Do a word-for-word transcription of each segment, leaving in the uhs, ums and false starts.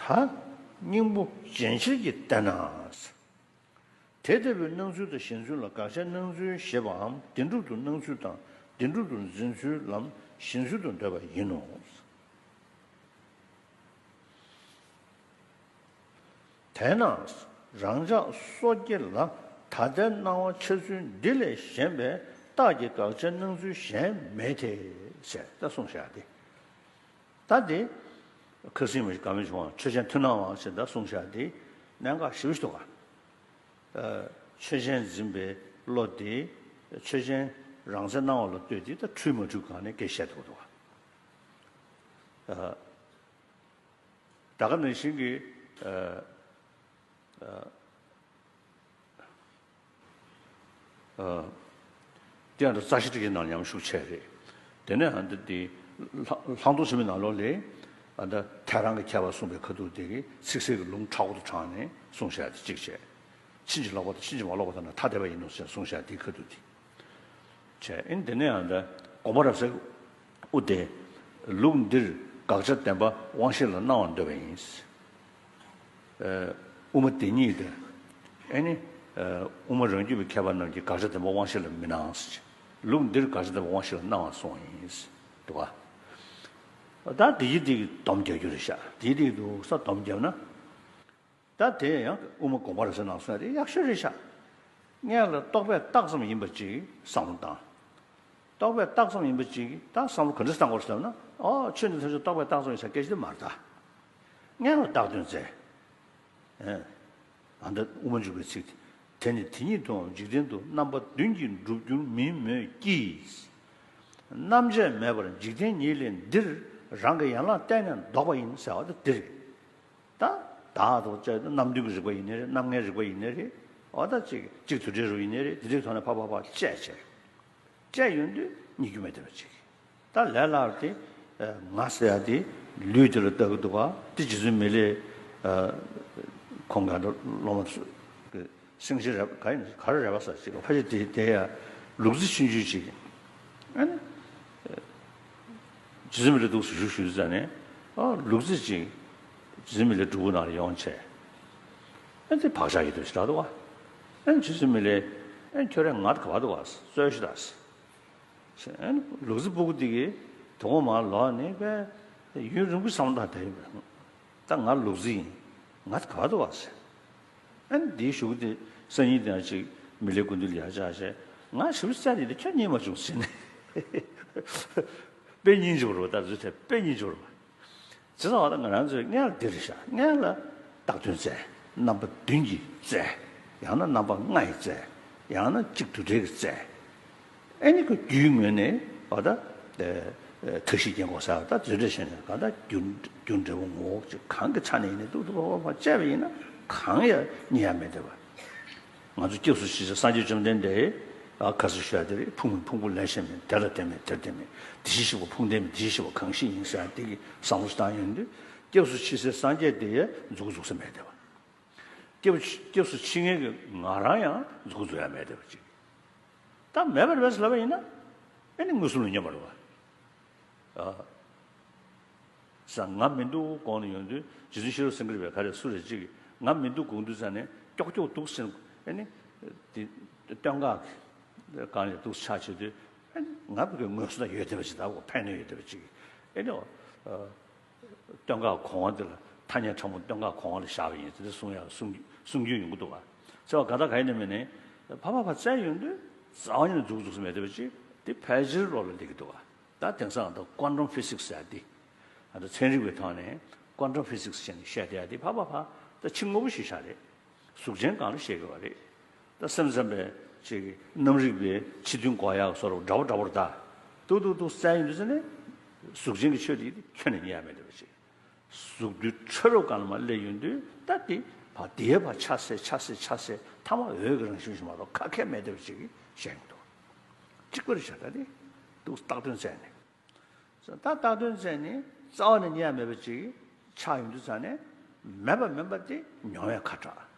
ད་སྙིང་པོ་རྗེན་ཕྱིར་གྱིས་བསྟན་ན། དེ་ལྟ་བུའི་སྣང་ཚུལ་དང་གཞན་ཚུལ་ལ་དགག་བྱའི་སྣང་ཚུལ་ཞེས་པའམ་བདེན་གྲུབ་ཏུ་སྣང་ཚུལ་དང་བདེན་གྲུབ་ཏུ་འཛིན་ཚུལ་ལམ་གཞན་ཚུལ་དུ་འདོད་པ་ཡིན་ནོ། དེས་ན་རང་ཅག་སོ་སྐྱེ་ལ་ད་ལྟའི་སྣང་བ་འཆར་ཚུལ་འདི་ལས་གཞན་པའི་རྟགས་ཀྱི་དགག་བྱའི་སྣང་ཚུལ་གཞན་མེད་དེ་ཞེས་ད་གསུངས་བཞག་སྟེ། ད་དེ་ཁ་སྲིང་མི་དགའ་མི་བྱུང་བ་ཆོས་ཅན་མཐུན་སྣང་བ་ཞེས་ད་གསུངས་བཞག་དེ་གནད་འགག་ཞེ་པོ་ཞིག་འདུག་ག་ཆོས་ཅན་འཛིན་པའི་བློ་དེ་ཆོས་ཅན་རང་མཚན་སྣང་བ་ལ་ལྟོས་ཏེ་ད་འཁྲུལ་མ་འཁྲུལ་གང་ནས་སྐད་བཤད་ཐུབ་འདུག་ག་ད་ག་ནང་བཞིན་གྱི། དེ་ཡང་རྩ་ཤེ་ཊཱིཀ་ཆེན་ནང་ཉམས་ཤུགས་ཆེ་རེད། དེ་ནས་ཨ་འདི་འདི་ལྷག་ལྷག་མཐོང་ཆེན་མོའི་ནང་ལོགས་ལས་ཨ་ད་ཐལ་རང་གི་ཁྱད་པར་གསུངས་པའི་ཁ་ཐུག་དེ་གི་ཚིག་གསལ་གྱི་ལུང་ཁྲ་བོ་དུ་དྲངས་ནས་གསུངས་བཞག་དེ་གཅིག་བྱས། ཕྱིན་ཅི་ལོག་པ་དང་ཕྱིན་ཅི་མ་ལོག་པ་དང་ཐ་དད་པ་ཡིན་ནོ་ཞེས་གསུངས་བཞག་དེའི་ཁ་ཐུག་དེ། བྱས་ཨིན་དེ་ནས་ཡང་འདི་དགོངས་པ་རབ་གསལ་དབུ་དེ། ལུགས་འདིར་དགག་བྱ་བདེན་པ་དབང་ཤེས་ལ་སྣང་བར་འདོད་པ་ཡིན། དབུ་མ་དེ་ཉིད་དེ། ཨེ་ནི། དབུ་མ་རང་རྒྱུད་པའི་མཁས་པ་རྣམས་ཀྱིས་དགག་བྱ་བདེན་པ་དབང་ཤེས་ལ་མི་སྣང་ཟེར། ལུགས་འདིར་དགག་བྱ་བདེན་པ་དབང་ཤེས་ལ་སྣང་བར་གསུངས་པ་ཡིན། འདུག་ག་ད་དེ་ཡི་དེ་གི་སྡོམ་རྒྱག་རྒྱུ་རེད་ཤག་དེ་ཡི་དེ་གི་འདུག་ས་སྡོམ་བརྒྱབ་ན། ད་དེ་ཡང་དབུ་མ་དགོངས་པ་རབ་གསལ་ནང་གསུངས་ཡ་དེ་ཡག་ཤོས་རེད་ཤག་སྔོན་ལ་རྟོག་པས་བཏགས་ཙམ་ཡིན་པ་ཅིག་བསམ་བློ་བཏང་། རྟོག་པས་བཏགས་ཙམ་ཡིན་པ་ཅིག་ད་བསམ་བློ་ག་འདྲ་བཏང་དགོས་ཟེར་ན། ཨོ་ཆོས་འདི་ཐམས་ཅད་རྟོག་པས་བཏགས་ཙམ་ཡིན་ཟེར་སྐད་ཆ་དེ་མ་རེད་ད། སྔོན་ལ་བཏགས་དོན་བཙལ། ཨ་ད་དབུ་མ་འཇུག་པའི་ཚིག་དེ། དེ་ནི་དེ་ཉིད་དུའང་འཇིག་རྟེན་དུ་རྣམ་པ་བདུན་གྱིས་འགྲུབ་འགྱུར་མིན་མོད་ཀྱི། རྣམ་དཔྱད་མེད་པར་འཇིག་རྟེན་ཉིད་ལས་འདིར་རང་གི་ཡན་ལག་གཏན་ནས་ལྡོག་པ་ཡིན་ཟེར་བ་དེ་འདི་རེད། ད་བདག་ཏུ་བཅས་རྣམ་བདུན་གྱི་རིག་པ་ཡིན་ནའི་རེད། རྣམ་ལྔའི་རིག་པ་ཡིན་ནའི་རེད། འོ་ད་ཅིག་གཅིག་དུ་འབྲས་རུ་ཡིན་ནའི་རེད། དེ་འདྲའི་ཐོག་ནས་ཕར་ཕར་ཕར་དཔྱད་བྱས། དཔྱད་ཡོང་དུས་རྙེད་རྒྱུ་མེད་བསྡད་པ་ཅིག་ད་ལས་སླ་བ་དེ་ང་ཟེར་ཡ་དེ་ལུས་དེ་ལ་ལྟ་གི་འདུག་ག་དེ་རྗེ་བཙུན་མི་ལས་ཁོང་ག་འདྲ་སློབ་མ་ཚོ་གི་སེང་ཆེན་རས་པ་ག་ཡིན་ག་རེ་རས་པ་ཟེར་ཅིག་ཕལ་ཆེར་དེ་དེ་ཡ་ལུག་རྫི་ཆུང་ཆུང་ཅིག་ཨ་ནི། རྗེ་བཙུན་མི་ལས་འདུག་སེ་བཞུགས་བཞུགས་ཙ་ནས་ཨ་ལུག་རྫི་ཅིག་རྗེ་བཙུན་མི་ལས་སྒྲུབ་པོ་ནང་ལ་ཡོང་བྱས། ཨ་ནི་བག་ཆགས་ཡོད་དུ་ཞིག་རག་འདུག་ག་ཨ་ནི་རྗེ་བཙུན་མི་ལས་ཨ་ནི་ཁྱོད་རང་ང་ད་ག་བར་འདུག་ག་རྩོད་ཞིག་ད་ཟེར། ཨ་ནི་ལུག་རྫི་སྤུ་གུ་འདི་གིས་དོ་དགོང་མར་ལོག་ནས་པས་ཡུན་རིང་པོ་བསམ་བློ་བཏང་བསྡད་ཡོད་པས། ད་ང་ལུག་རྫི་ཡིན། ང་ད་ག་བར་འདུག་ག་ཟེར། ཨ་ནི་འདིའི་གཞུག་གུ་དེ་སང་ཉིན་དེ་ཡང་ཅིག་མི་ལས་སྐུ་མདུན་ལ་ཡར་བཅར་བྱས། ང་ཞིབ་ཅིག་བཙལ་ནས་དེ་ཁྱོད་རྙེད་མ་བྱུང་ཟེར་ནས། དཔེ་རྙིང་འཇོག་རོགས་ད་རྫུ་ཐེ་དཔེ་རྙིང་འཇོག་རོགས། བྱས་ཙང་བ་ད་ང་རང་ཚོའི་སྔོན་ལ་འདི་རེད་ཤག་སྔོན་ལ་བཏགས་དོན་བཙལ། རྣམ་པ་བདུན་གྱིས་བཙལ། ཡང་ན་རྣམ་པ་ལྔ་ཡིས་བཙལ། ཡང་ན་གཅིག་དུ་འབྲེལ་གྱིས་བཙལ། ཨེ་ནི་ཁོ་རྒྱུའི་ངོས་ནས་བ་ད་ཐ་ཤི་རྒྱན་གོག་ཟེར་བ་ད་རྫུ་འཕྲུལ་ཤེས་ནས་གང་ལྟར་རྒྱུ་རྒྱུ་འབྲས་བུ་ངོ་བོ་ཅིག་གང་གི་ཆ་ནས་ཡིན་ནའི་ཏུག་ཏུག་པ་པ་པ་དཔྱད་པ་ཡིན་ན་གང་ཡང་རྙེད་ཡ་མེད་བསྡད་པ། ང་ཚོ་སྐྱབས་སུ་མཆི་སའི་སངས་རྒྱས་བཅོམ་ལྡན་འདས་ཨ་ཁ་སུ་ཞུ་ཡ་དེ་རེད། ཕུང་མིན་ཕུང་པོ་ལས་གཞན་མིན། དེ་ལ་བརྟེན་མེད་དེར་བརྟེན་མེད། དེ་བཞིན་གཤེགས་པ་ཕུང་ལྡན་མིན། དེ་བཞིན་གཤེགས་པ་གང་ཞིག་ཡིན་ཟེར་ཡ་དེ་གི་བསམ་བློ་བཏང་ཡོང་དུས་སྐྱབས་སུ་མཆི་སའི་སངས་རྒྱས་དེ་ཡང་འཛུགས་འཛུགས་ས་མེད་བསྡད་པ། སྐྱབས་སྐྱབས་སུ་མཆི་མཁན་གྱི་ང་རང་ཡང་འཛུགས་འཛུགས་ཡ་མེད་བསྡད་པ་ཅིག་ད་མེད་པ་རེད་པས་ལབ་པ་ཡིན་ན་ཨེ་ནི་མངོན་སུམ་ལ་མཉམ་པ་རེད་པ། ཨ། ས་ང་མི་འདུག་དགོངས་ནས་ཡོང་དུས་རྗེ་བཙུན་ཤེས་རབ་སེང་གེ་རེད་པས་ག་རེ་སུ་རེད་ཅིག་གིས་ང་མི་འདུག་དགོངས་དུས་ཙ་ནས་ཀྱོག་ཀྱོག་འདུག་ཟེར་ཨེ་ནི། དེ་སྟོད་འགག་གི་སྒང་ལ་འདུག་ཆ་བྱེད་དུས་ཨེ་ནི་ང་བོད་ཀྱི་མངོན་སུམ་ལ་ཡོད་བསྡད་པ་ཅིག་ད་གོ་ཕན་ནུས་ཡོད་བསྡད་པ་ཅིག་གིས་ཨེ་ནི། ཨ། སྟོད་འགག་གོང་བ་འདི་ལ་ཐ་སྙད་ཕྲ་མོ་སྟོད་འགག་གོང་བ་ལ་བཞག་པ་ཡིན་ཟེར་ཏེ་གསུང་ཡག་གསུང་གསུང་རྒྱུན་ཡོང་གི་འདུག་ག་ཚེ་བ་ག་ད་ག་ཡིན་ནམ་མིན་ནའི་ཕ་ཕ་ཕ་བཙལ་ཡོང་དུས་རྩ་བ་ཉིད་ནས་འཛུགས་འཛུགས་སུ་མེད་བསྡད་པ་ཅིག་དེ་ཕལ་ཆེར་བློ་ལ་སླེབས་ཀྱི་འདུག་ག་ད་དེང་སང་ད་ཀོན་ཊམ་ཕི་སིག་སི་ཟེར་ཡ་དེ་ཨ་ད་ཚན་རིག་པའི་ཐོག་ནས་ཀོན་ཊམ་ཕི་སིག་སི་བྱས་ནས་བཤད་བསྡད་ཡ་དེ་ཕ་ཕ་ཕ་ད་ཕྱི་དངོས་པོ་ཞིག་བཞག་རེད། གཟུགས་ཅན་སྒང་ལ་བཤད་དགོས་པ་རེད། ད་སེམས་ཙམ་པའི་ཅིག་རྣམ་རིག་པའི་ཕྱི་དོན་གོ་ཡག་བཟོ་འདྲ་འདྲ་བོ་འདྲ་བོ་རེད་ད། ཏུག་ཏུག་ཏུག་བཙལ་ཡོང་དུས་ཙ་ནས་གཟུགས་ཅན་གྱི་ཆོས་དེ་ཁྱོན་ནས་རྙེད་ཡ་མེད་བསྡད་པ་ཅིག་གཟུགས་རྡུལ་ཕྲ་རབ་སྒང་ལ་མར་སླེབས་ཡོང་དུས་ད་དེ་ཕར་དེའི་ཕར་ཆ་བསལ་ཆ་བསལ་ཆ་བསལ་མཐའ་མ་འོད་ཀྱི་རང་བཞིན་ཞིག་མ་གཏོགས་ཁ་ཁས་མེད་བསྡད་པ་ཅིག་བཤད་ཡོང་གི་འདུག་གཅིག་པ་རེད་ཤག་ད་དེ་ཏུག་བཏགས་དོན་བཙལ་ནས། ད་བཏགས་དོན་བཙལ་ནས་རྩ་བ་ནས་རྙེད་ཡ་མེད་པ་ཅིག་ཆགས་ཡོང་དུས་ཙ་ནས་མེད་པ་མིན་པ་དེ་མྱོང་བས་ཁ་གྲགས།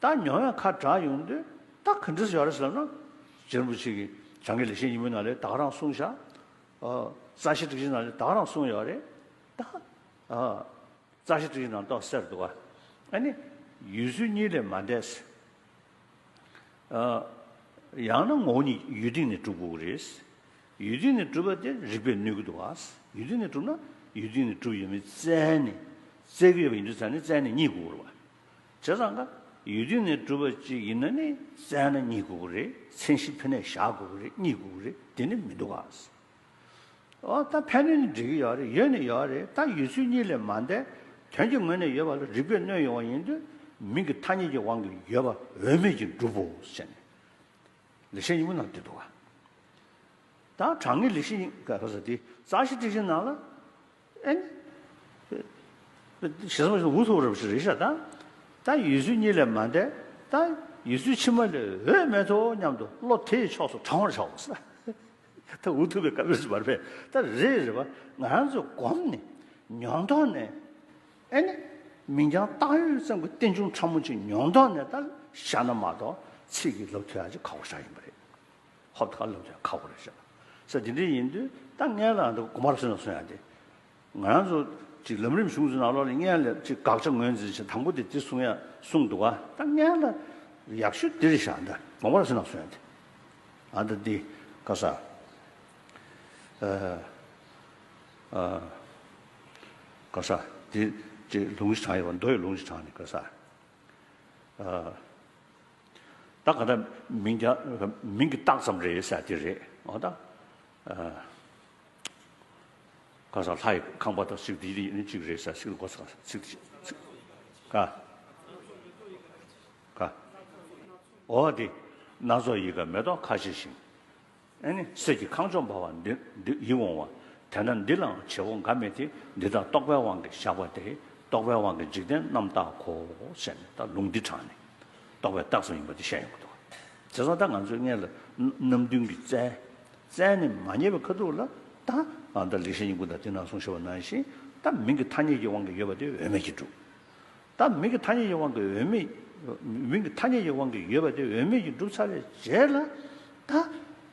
ད་མྱོང་བས་ཁ་གྲགས་ཡོང་དུས་ད་ག་འདྲ་ཡོད་རེད་ཟེར་ན། རྗེ་རིན་པོ་ཆེ་གིས་བྱང་གི་ལེགས་བཤད་ཉིན་མོའི་ནང་ལ་ད་ག་རང་གསུངས་ཤག་ཨ། རྩ་ཤེ་ཊཱིཀ་ཆེན་ནང་ལ་ད་ག་རང་གསུངས་ཡོད་རེད། ད་ཨ། རྩ་ཤེ་ཊཱིཀ་ཆེན་ནང་ཏོག་ཙམ་གསལ་འདུག་ག་ཨ་ནི་ཡུལ་ཚུལ་གཉིས་ལས་མ་འདས། ཡང་ན་ངོ་བོ་ཉིད་ཡུལ་སྟེང་ནས་གྲུབ་དགོས་ཀྱི་རེད། ཡུལ་སྟེང་ནས་གྲུབ་པ་དེ་རིགས་པས་གནོད་ཀྱི་འདུག་ག་ཡུལ་སྟེང་ནས་གྲུབ་ན་ཡུལ་སྟེང་ནས་གྲུབ་ཡོད་མེད་བཙལ་ནས་བཙལ་གྱི་ཡོད་པ་ཡིན་དུས་ཙང་ནས་བཙལ་ནས་རྙེད་དགོས་ཀྱི་རེད་བ། བྱས་ཙང་ཀ་ཡུལ་སྟེང་ནས་གྲུབ་པ་ཅིག་ཡིན་ན་ནི་བཙལ་ན་རྙེད་དགོས་ཀྱི་རེད། མཚན་གཞི་ཕ་ནས་བཞག་དགོས་ཀྱི་རེད། རྙེད་དགོས་ཀྱི་རེད། དེ་ནི་མི་འདུག་ག་འོ་ད་ཕན་གནོད་ནི་འགྲིག་གི་ཡོད་རེད། ཡོད་ནི་ཡོད་རེད། ད་ཡུལ་ཚུལ་གཉིས་ལས་མ་འདས། དོན་གྱི་ངོས་ནས་ཡོད་པ་ལ་རིགས་པས་གནོད་ཡོང་བ་ཡིན་དུས་མིང་གི་ཐ་སྙད་ཀྱི་དབང་གིས་ཡོད་པ་འོས་མེད་ཀྱིས་གྲུབ་བོ་ཟེར་ནས་ལེགས་བཤད་སྙིང་པོ་ནང་བསྡུས་འདུག་ག་ད་དྲང་ངེས་ལེགས་བཤད་སྙིང་ག་རེ་ཟེར་དེ་རྩ་ཤེ་ཊཱིཀ་ཆེན་ནང་ལ་ཨེ་ནི། ཞེ་ས་མ་ཞེ་ས་འུ་ཐུག་རབ་ཞིག་རེད་ཤག་ད། ད་ཡུལ་ཚུལ་གཉིས་ལས་མ་འདས། ད་ཡུལ་ཚུལ་ཕྱི་མ་ལས་འོས་མེད་དོ་སྙམ་དུ་བློ་དེ་ཡི་ཕྱོགས་སུ་དྲང་བར་བྱའོ་ཟེར། ད་འུ་ཐུག་པའི་སྐབས་རེད་མ་རེད་པས། ད་རེད་རེད་པ། ང་རང་ཚོས་གོམས་ནས་མྱོང་ཐོག་ནས་ཨེ་ནི། མིང་རྐྱང་བཏགས་ཡོད་ཙམ་གྱི་རྟེན་འབྱུང་ཕྲ་མོ་ཅིག་མྱོང་ཐོག་ནས་ད་བཞག་ན་མ་གཏོགས་ཚིག་གི་ལབ་ཐུབ་ཡག་ཅིག་ཁག་པོ་ཞིག་ཡིན་པ་རེད། ཧོབ་ཏེ་ཁ་ལབ་ཀྱང་ཁག་པོ་རེད་ཤག་ས་དེ་འདྲ་ཡིན་དུས་ད་སྔོན་ལ་འདི་དགོངས་པ་རབ་གསལ་ནང་གསུངས་ཡག་དེ། ང་རང་ཚོ་ཅིག་ལམ་རིམ་གཞུང་ཚོའི་ནང་ལོགས་ལ་སྔོན་ལ་ཅིག་དགག་བྱ་ངོས་འཛིན་བྱེད་དང་པོ་དེ་དེ་གསུང་ཡག་གསུངས་འདུག་ག་ད་སྔོན་ལ་ཡག་ཤོས་འདི་རེད་ཤག་འདི་དགོངས་པ་རབ་གསལ་ནང་གསུངས་ཡག་དེ། ཨ་ད་འདི་ག་ས་ཨ་ཨ་ག་ས་འདི་ཅིག་ལུང་ཞིག་དྲངས་ཡོད་པ། མདོ་ཡི་ལུང་ཞིག་དྲངས་ནས་ག་ས་ཨ། ད་ག་ད་མིང་རྐྱང་མིང་གི་རྟགས་ཙམ་རེད་ཟེར་དེ་རེད། འོ་ད། ཨ། ག་ས་ལྷ་ཡི་ཁང་པ་དང་ཚིག་དེ་ཡིན་གཅིག་རེད་ཟེར། ཚིག་ལ་གོ་ས་ཚིག་དེ་ཚིག་ག་ག་འོ་དེ། སྣ་ཚོགས་ཡིད་དགའ་མེ་ཏོག་ཁ་བཞད་བཞིན། ཨེ་ནི། གསེར་གྱི་ཁང་ཆུང་འབར་བ་འདི་འདི་ཡིད་འོང་བ། དེ་ན་འདི་ལའང་བྱེད་པོ་འགའ་མེད་དེ། འདི་དག་རྟོག་པའི་དབང་གིས་བཞག་པ་སྟེ། རྟོག་པའི་དབང་གིས་འཇིག་རྟེན་རྣམ་བརྟག་གོ། ཟེར་ནས་ད་ལུང་འདི་དྲངས་ནས་རྟོག་པའི་རྟགས་ཙམ་ཡིན་པ་འདི་བཤད་ཡོང་གི་འདུག་བྱས་ཙང་ད་ང་ཚོས་སྔོན་ལ་རྣམ་བདུན་གྱིས་བཙལ་བཙལ་ནས་མ་རྙེད་པའི་ཁ་ཐུག་ལ་ད་ཨ་ད་ལེགས་བཤད་སྙིང་པོ་དང་དེ་ནང་གསུངས་བཞག་པ་ནང་བཞིན་ད་མིང་གི་ཐ་སྙད་ཀྱི་དབང་གིས་ཡོད་པ་དེ་འོས་མེད་ཀྱིས་གྲུབ། ད་མིང་གི་ཐ་སྙད་ཀྱི་དབང་གིས་འོས་མེད། མིང་གི་ཐ་སྙད་ཀྱི་དབང་གིས་ཡོད་པ་དེ་འོས་མེད་ཀྱིས་གྲུབ་ཚར་བའི་རྗེས་ལ། ད་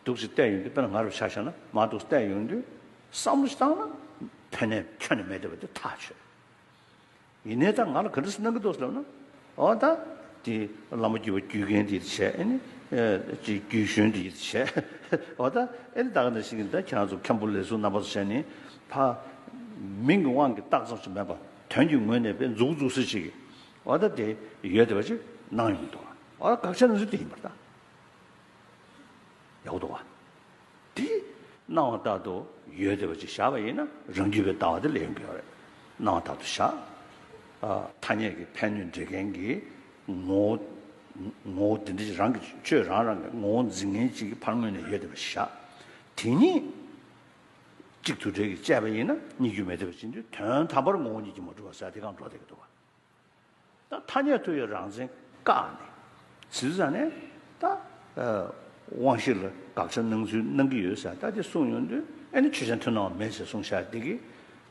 འདུག་སེ་བལྟས་ཡོང་དུས། དཔེར་ན་ང་རུ་ཆ་བཞག་ན་མར་འདུག་སེ་བལྟས་ཡོང་དུས་བསམ་བློ་ཞིག་བཏང་ན་ཕན་ནས་ཁྱོན་ནས་མེད་བསྡད་པ་དེ་ཐག་ཆོད། ཡིན་ནའི་ད་ང་ལ་ག་འདྲ་སེ་གནང་གི་འདུག་ཟེར་ལབ་ན། འོ་ད་དེ་བླ་མ་བརྒྱུད་པ་བརྒྱུད་མཁན་དེ་བྱས། ཨེ་ནི་ཅིག་རྒྱུད་གཞོན་དེ་བྱས། འོ་ད་ཨེ་ནི་ད་ག་ནང་བཞིན་གྱི་ད་ཁྱེད་རང་ཚོ་མཁན་པོ་ལས་ཟུར་རྣམ་པ་ཚོ་བྱས་ནས་ཕ་མིང་གི་དབང་གིས་རྟགས་ཙམ་ཞིག་མེད་པ། དོན་གྱི་ངོས་ནས་དཔེ་མཛུབ་གུ་འཛུགས་ས་ཅིག་གི་འོ་ད་དེ་ཡོད་བསྡད་པ་ཅིག་གནང་ཡོང་གི་འདུག་འོ་ད་དགག་བྱ་ནང་ཚུལ་དེ་ཡིན་པར་ཐལ། ཡག་པོ་འདུག་བ། དེ་སྣང་བ་ལྟར་དུ་ཡོད་བསྡད་པ་ཅིག་བཞག་པ་ཡིན་ན་རང་རྒྱུད་པའི་ལྟ་བ་དེ་ལེན་གྱི་ཡོད་རེད། སྣང་བ་ལྟར་དུ་བཞག་ཨ། ཐ་སྙད་ཀྱི་ཕན་གནོད་འབྲེལ་མཁན་གྱི་ངོ་བོ། ངོ་བོ་དེ་འདྲ་ཅིག་རང་གི་ཆོས་རང་རང་གི་ངོ་བོ་འཛིན་མཁན་ཅིག་གི་ཕར་ངོས་ནས་ཡོད་བསྡད་པ་ཞིག་བཞག་དེ་གཉིས་གཅིག་དུ་འབྲེལ་གྱིས་བཅད་པ་ཡིན་ན་རྙེད་རྒྱུ་མེད་བསྡད་པ་ཅིག་འདུག་དོན་དམ་པར་ངོ་བོ་ཉིད་ཀྱིས་མ་གྲུབ་པ་ཟེར་དེ་གང་འགྲོ་བསྡད་ཀྱི་འདུག་བ། ད་ཐ་སྙད་དུ་ཡང་རང་མཚན་བཀག་ནས་ཟེར་ཙང་ནས་ད་ཨ་དབང་ཤེས་ལ་དགག་བྱ་གནང་ཚུལ་གནང་གི་ཡོད་ཟེར། ད་དེ་གསུངས་ཡོང་དུས་ཨེ་ནི་ཆོས་ཅན་ཐུན་སྣང་བ་མེད་ཟེར་གསུངས་བཞག་དེ་གིས་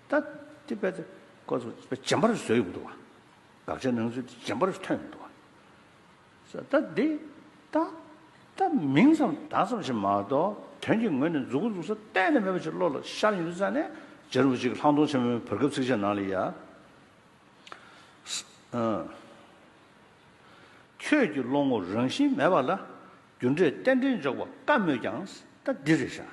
ད་དེ་དཔེ་དེ་ཁོ་ཚོ་དཔེ་རྗེན་པར་བཟོས་ཡོང་གི་འདུག་བ། དགག་བྱ་གནང་ཚུལ་དེ་རྗེན་པར་ཐོན་ཡོང་གི་འདུག་བ། ཟེར་ད་དེ་ད་ད་མིང་ཙམ་བཏགས་ཙམ་ཞིག་མ་གཏོགས་དོན་གྱི་ངོས་ནས་མཛུབ་གུ་འཛུགས་ས་གཏན་ནས་མེད་པ་ཅིག་བློ་ལ་ཤར་ཡོང་དུས་ཙང་ནས་རྗེ་རིན་པོ་ཆེ་གིས་ལྷག་མཐོང་ཆེན་མོའི་བར་སྐབས་ཚིགས་བཅད་ནང་ལ་ཡ། ཨ། ཁྱོད་ཀྱི་བློ་ངོར་རང་བཞིན་མེད་པ་ལ། རྒྱུ་འབྲས་རྟེན་འབྲེལ་འཇོག་པ་དཀའ་མོད་ཀྱང་། ད་འདི་རེད་ཤག་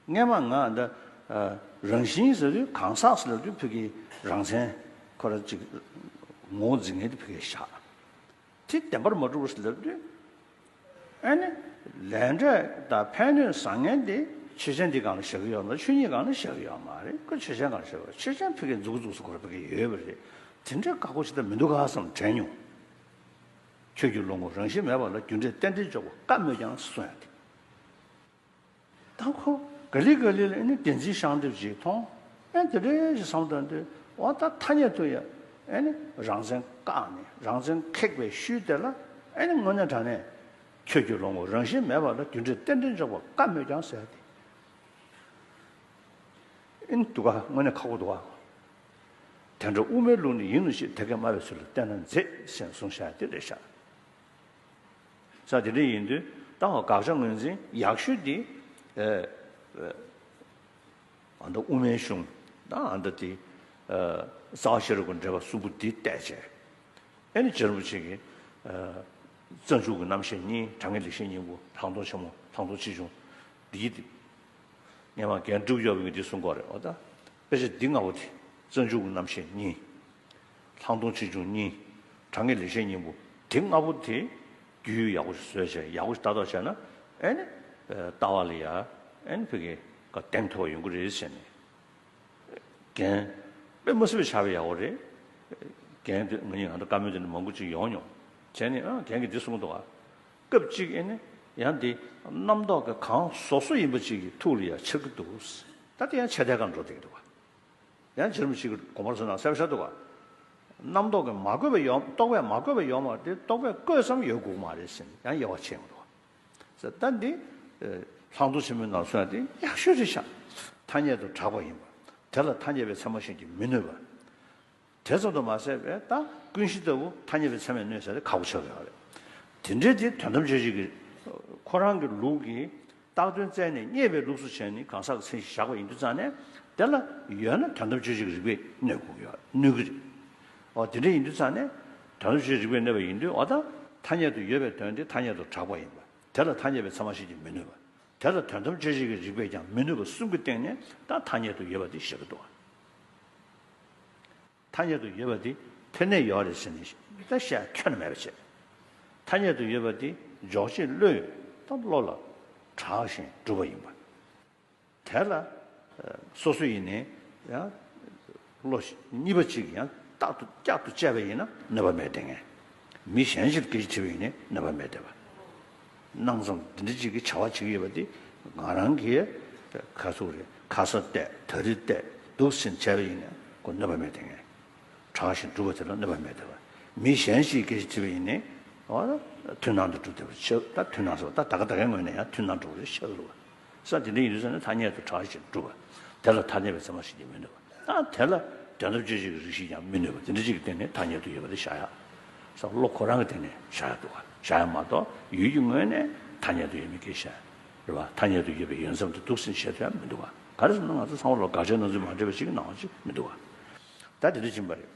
སྔན་མ་ང་ད་ཨ་རང་བཞིན་ཟེར་དུས་གང་ཟག་ཟེར་ལབ་དུས་ཕ་གི་རང་མཚན་ཁོ་རང་གཅིག་ངོ་བོ་འཛིན་མཁན་དེ་ཕ་གིར་བཞག་དེ་བདེན་པར་མ་གྲུབ་པ་ཟེར་ལབ་དུས། ཨ་ནི་ལས་འབྲས་དང་ཕན་གནོད་བཟང་ངན་དེ་ཆོས་ཅན་དེ་སྒང་ལ་བཞག་གི་ཡོད་མ་རེད། ཆོས་ཉིད་སྒང་ལ་བཞག་གི་ཡོད་མ་རེད། ཁོ་ཆོས་ཅན་སྒང་ལ་བཞག་གི་ཡོད། ཆོས་ཅན་ཕ་གིར་མཛུབ་གུ་འཛུགས་ས་ཁོ་རང་ཕ་གིར་ཡོད་པ་རེད། དེ་འདྲའི་བཀག་པོ་ཅིག་ད་མི་འདུག་ག་བསམ་དྲན་མྱོང་། ཁྱོད་ཀྱི་བློ་ངོར་རང་བཞིན་མེད་པ་ལ། རྒྱུ་འབྲས་རྟེན་འབྲེལ་འཇོག་པ་དཀའ་མོད་ཀྱང་གསུངས་ཡ་དེ། ད་ཁོ་ག་ལེ་ག་ལེ་ལ་ཨ་ནི་བདེན་འཛིན་ཤར་འདེབས་ཅིག་མཐོང་། ཨ་དེ་འདྲའི་ཞིག་བསམ་བཏང་དུས་འོ་ད་ཐ་སྙད་དུ་ཡང་ཨ་ནི་རང་མཚན་བཀག་ནས་རང་མཚན་ཁེགས་པའི་ཤུལ་དེ་ལ་ཨ་ནི་དངོས་གནས་དྲང་གནས་ཁྱོད་ཀྱི་བློ་ངོར་རང་བཞིན་མེད་པ་ལ། རྒྱུ་འབྲས་རྟེན་འབྲེལ་འཇོག་པ་དཀའ་མོད་ཀྱང་ཟེར་ཏེ། ཨིན་འདུག་ག་དངོས་གནས་ཁག་པོ་འདུག་ག་དེ་འདྲ་དབུ་མའི་ལུགས་ནི་ཡིན་ནོ་ཞེས། དེ་སྐད་སྨྲ་བའི་ཚུལ་ལ་བལྟས་ན་མཛེས། ཞེས་གསུངས་བཞག་དེ་རེད་ཤག་ས་དེ་འདྲ་ཡིན་དུས་ད་དགག་བྱ་ངོས་འཛིན་ཡག་ཤོས་དེ་ཨ་ཨ་ད་དབུ་མའི་གཞུང་ད་ཨ་ད་དེ་ཨ་ རྩ་བ་ཤེས་རབ་ཀྱི་འགྲེལ་པ་གསུམ་པོ་འདི་བལྟས་བྱས། ཨེ་ནི་རྗེ་རིན་པོ་ཆེ་གིས་ཨ་རྩ་འཇུག་གི་རྣམ་བཤད་གཉིས། དྲང་ངེས་ལེགས་བཤད་སྙིང་པོ། ལྷག་མཐོང་ཆེན་མོ། ལྷག་མཐོང་ཆེ་ཆུང་། འདིའི་སྟེང་སྔོན་མ་རྒན་འབྲུག་གཡོག་པའི་འདི་གསུང་གི་ཡོད་རེད། འོ་ད་དཔེ་ཆ་འདི་ལྔ་པོ་དེ། རྩ་འཇུག་གི་རྣམ་བཤད་གཉིས། ལྷག་མཐོང་ཆེ་ཆུང་གཉིས། དྲང་ངེས་ལེགས་བཤད་སྙིང་པོ། འདི་ལྔ་པོ་དེ་རྒྱུས་ཡག་པོ་ཞིག་བཟོས་བྱས། ཡག་པོ་ཞིག་ལྟ་རྟོག་བྱས་ན། ཨེ་ནི་ཨ་ལྟ་བ་ལ་ཡ་ཨེ་ནི་ཕ་གི་ག་གདེང་ཐོབ་པ་ཡོང་གི་རེད་ཟེར་ནས། རྒན་དཔེ་མ་སྲིད་པའི་བྱ་བ་ཡག་པོ་རེད། རྒན་དེ་ང་གཉིས་ང་ཚོ་བཀའ་མོལ་དེ་འདྲ་མང་པོ་ཅིག་ཡོང་མྱོང་། བྱས་ནས་ཨ་རྒན་གྱིས་འདི་གསུངས་འདུག་ག། སྐབས་གཅིག་ཨེ་ནི་ཡང་འདི་རྣམ་རྟོག་གི་གང་བཟོ་བཟོ་ཡིན་པ་ཅིག་གི་ཐུགས་ལ་ཡ་འཆར་གྱི་འདུག། ད་དེ་ཡང་ཆད་ལྟས་ཁ་འགྲོ་བསྡད་ཀྱི་འདུག་ག། ཡང་རྗེ་རིན་པོ་ཆེ་གིས་དགོངས་པ་རྫོགས་ནས་གསལ་པོ་བཤད་འདུག་ག། རྣམ་རྟོག་གིས་མ་བསྐོས་པ་ཡོང་། རྟོག་པས་མ་བསྐོས་པ་ཡོང་བ་དེ་རྟོག་པས་བསྐོས་ཙམ་ཡོད་དགོས་མ་རེད་ཟེར་ནས་ཡང་དབྱེ་བ་ཕྱེ་ཡོང་འདུག་ག། ཟེར། ད་འདི་ཨ་ལྷག་མཐོང་ཆེན་མོའི་ནང་གསུངས་ཡ་དེ་ཡག་ཤོས་རེད་ཤག། ཐ་སྙད་དུ་གྲགས་པ་ཡིན་པ། དེ་ལ་ཐ་སྙད་པའི་ཚད་མ་གཞན་གྱིས་མི་གནོད་པ། དེ་ཙམ་དུ་མ་ཟད་པའི་ད་ཀུན་གཞི་ལྟ་བུ་ཐ་སྙད་པའི་ཚད་མས་གནོད་ཟེར་ཏེ་ཁག་པོ་ཆགས་ཀྱི་ཡོད་རེད། དེ་འདྲའི་དེ་དོན་དམ་དཔྱོད་བྱེད་ཀྱི་ཁོ་རང་གི་ལུགས་ཀྱི་བཏགས་དོན་བཙལ་ནས་རྙེད་པའི་ལུགས་སུ་བྱས་ནས་གང་ཟག་གི་མཚན་གཞི་བཞག་པ་ཡིན་དུས་ཙང་ནས། དེ་ལ་ཡོད་ན་དོན་དམ་དཔྱོད་བྱེད་ཀྱི་རིགས་པས་གནོད་དགོས་ཀྱི་ཡོད། གནོད་ཀྱི་རེད། འོ་དེ་འདྲ་ཡིན་དུས་ཙང་ནས་དོན་དམ་དཔྱོད་བྱེད་རིགས་པས་གནོད་པ་ཡིན་དུས། འོ་ད་ཐ་སྙད་དུ་ཡོད་པའི་དོན་དེ་ཐ་སྙད་དུ་གྲགས་པ་ཡིན་པ། དེ་ལ་ཐ་སྙད་པའི་ཚད་མ་གཞན་གྱིས་མི་གནོད་པ། དེ་ལ་དོན་དམ་དཔྱོད་བྱེད་ཀྱི་རིགས་པས་ཀྱང་མི་གནོད་པ་གསུམ་གྱི་སྟེང་ནས་ད་ཐ་སྙད་དུ་ཡོད་པ་དེ་བཞག་གི་འདུག་བ། ཐ་སྙད་དུ་ཡོད་པ་དེ་ཕེ་ནས་ཡོད་རེད་ཟེར་ནས་ད་བཤད་ཁྱོན་ནས་མེད་པ་བྱས། ཐ་སྙད་དུ་ཡོད་པ་དེ་འཇོག་བྱེད་བློས་ད་བློ་ལ་གྲགས་ཤིང་གྲུབ་པ་ཡིན་པ། དེ་ལ་ཨ་སོ་སོ་ཡིན་ནའི་ཡང་བློ་གཉིས་པ་གཅིག་ཡང་རྟག་ཏུ་བསྐྱར་དུ་དཔྱད་པ་ཡིན་ན་གནོད་པ་མེད་དེ་ངས། མི་གཞན་ཞིག་སྐད་ཆ་དྲིས་པ་ཡིན་ནའི་གནོད་པ་མེད་དེ་བ། སྣང་ཙམ་འདི་འདྲ་ཅིག་གི་བྱ་བ་བྱེད་ཀྱི་ཡོད་པ་འདི་ང་རང་གིས་ཁ་ཚུགས་རེད། ཁ་ས་བལྟས། ད་རེས་བལྟས། འདུག་ཟིན་བྱས་པ་ཡིན་ན་ཁོ་གནོད་པ་མེད་དེ་ངས། གྲགས་ཤིང་གྲུབ་པ་དེ་ལ་གནོད་པ་མེད་དེ་བ། མི་གཞན་ཞིག་སྐད་ཆ་དྲིས་པ་ཡིན་ནའི་འོ་ད་མཐུན་སྣང་དུ་གྲུབ་བསྡད་པ་ཆགས། ད་མཐུན་སྣང་ཟེར་བ་ད་ད་ག་ད་གའི་ངོས་ནས་ཡང་མཐུན་སྣང་གྲུབ་པ་རེད་ཤག་རེད་བ། ས་དེ་འདྲ་ཡིན་དུས་ཙང་ནས་ཐ་སྙད་དུ་གྲགས་ཤིང་གྲུབ་པ། དེ་ལ་ཐ་སྙད་པའི་ཚད་མ་གཞན་གྱིས་མི་གནོད་པ། ད་དེ་ལ་དོན་དམ་དཔྱོད་བྱེད་ཀྱི་རིགས་ཤིག་ཀྱང་མི་གནོད་པ། དེ་འདྲ་ཅིག་གི་སྟེང་ནས་ཐ་སྙད་དུ་ཡོད་པ་དེ་བཞག་ཡ། ས་བློ་ཁོ་རང་གི་སྟེང་ནས་བཞག་ཡ་འདུག་ག། བཞག་ཡ་མ་གཏོགས་ཡུལ་གྱི་ངོས་ནས་ཐ་སྙད་དུ་ཡོད་མེད་སྐད་བཤད་རེད་བ། ཐ་སྙད་དུ་ཡོད་པའི་ཡོད་མཚམས་དེ་འདུག་ཟིན་བཤད་ཐུབ་ཡ་མི་འདུག་ག། ག་རེ་ཟེར་ན་ང་ཚོ་ཚང་མ་ལོ་དགག་བྱའི་སྣང་ཚུལ་མ་འདྲེས་པ་ཞིག་གི་སྣང་བ་ཅིག་མི་འདུག་ག། ད་དེ་འདྲ་ཕྱིན་པ་རེད།